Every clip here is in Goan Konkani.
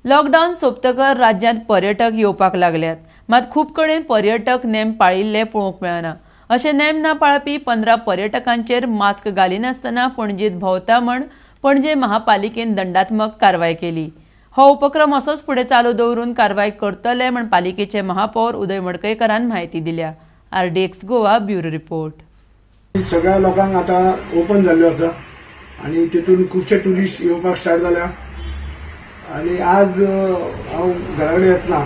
लॉकडावन सोंपतकर राज्यांत पर्यटक येवपाक लागल्यात, मात खूब कडेन पर्यटक नेम पाळिल्ले पळोवंक मेळना. अशे नेम ना पाळपी 15 पर्यटकांचेर मास्क घालिनासतना पणजेंत भोंवता म्हण पणजे महापालिकेन दंडात्मक कारवाय केली. हो उपक्रम असोच फुडें चालू दवरून कारवाय करतले म्हण पालिकेचे महापौर उदय मडकयकरान म्हायती दिल्या. RDX Goa, bureau report. सगळ्या लोकांक आतां ओपन जाल्ल्यो आसा आनी तितून खुबशे ट्युरिस्ट येवपाक स्टार्ट जाल्या. आनी आज हांव घरा कडेन येतना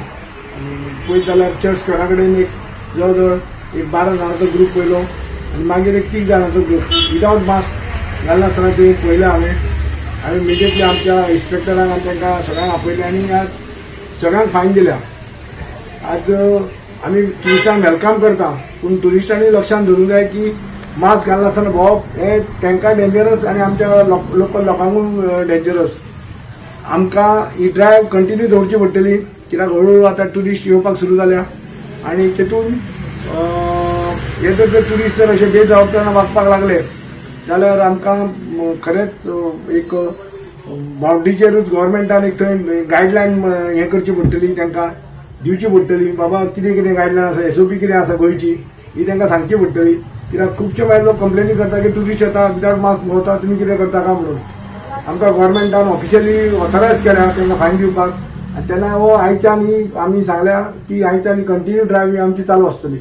पळयत जाल्यार चर्च स्क्वेरा कडेन एक जवळ जवळ एक 12 जाणांचो ग्रूप पळयलो आनी मागीर एक तीग जाणांचो ग्रूप विदावट मास्क घालनासतना ते पळयलें हांवें. हांवें इमिडिएटली आमच्या इन्स्पेक्टरांक आनी तांकां सगळ्यांक आपयलें आनी आज सगळ्यांक फायन दिल्या. आज आमी ट्युरिस्टांक welcome करता, पूण ट्युरिस्टांनी लक्षांत धरूंक जाय की मास्क घालनासतना भोंवप हें तांकां डेंजरस आनी आमच्या लोकल लोकांकूय डेंजरस. आमकां ही ड्रायव्ह कंटिन्यू दवरची पडटली, कित्याक हळूहळू आतां ट्युरिस्ट येवपाक सुरू जाल्या आनी तेतून हे जर ते ट्युरिस्ट जर अशे बेजबाबदारान वागपाक लागले जाल्यार आमकां खरेंच एक बावंड्रीचेरूच गव्हर्मेंटान एक थंय गायडलायन हें करची पडटली, तांकां दिवची पडटली, बाबा कितें कितें गायडलायन आसा, एसओपी कितें आसा गोंयची, ही तांकां सांगची पडटली. कित्याक खुबशे मागीर लोक कंप्लेनी करता की ट्युरिस्ट येता, विदावट मास्क भोंवता, तुमी कितें करता काय म्हणून. आमकां गव्हर्मेंटान ऑफिशियली ऑथरायज केल्या तांकां फायन दिवपाक आनी तेन्ना हो आयच्यान ही आमी सांगल्या की आयच्यान कंटिन्यू ड्रायव्ह आमची चालू आसतली.